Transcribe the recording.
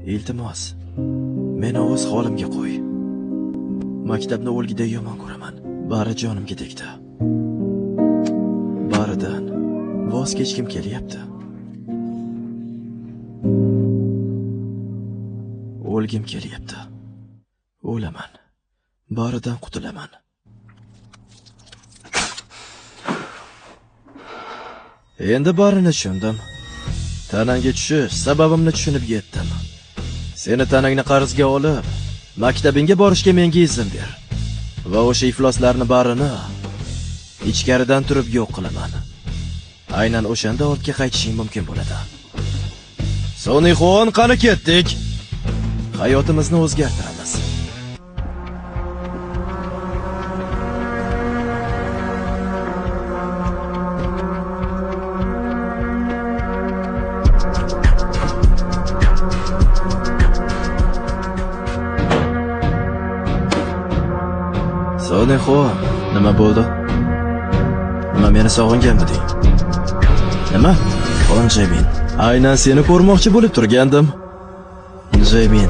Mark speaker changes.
Speaker 1: Iltimos, meni o'z holimga qo'y. Maktabni o'lgiday yomon ko'raman. Bari jonimga tegdi. Baridan voz kechgim kelyapti. O'lgim kelyapti. O'laman. Baridan qutulaman. Endi barini tushundim. Tanangga tushish sababimni tushunib yetdim. Seni tanangni qarzga olib, maktabingga borishga menga izn ber. Va o'sha ifloslarni barini ichkaridan turib yo'q qilaman. Aynan o'shanda ortga qaytishing mumkin bo'ladi. Sonixon, qani ketdik? Hayotimizni o'zgartiramiz. Sonixon, nima bo'ldi? Nima meni sog'inganmiding? Nima? Xon Jemin, aynan seni ko'rmoqchi bo'lib turgandim. Jemin,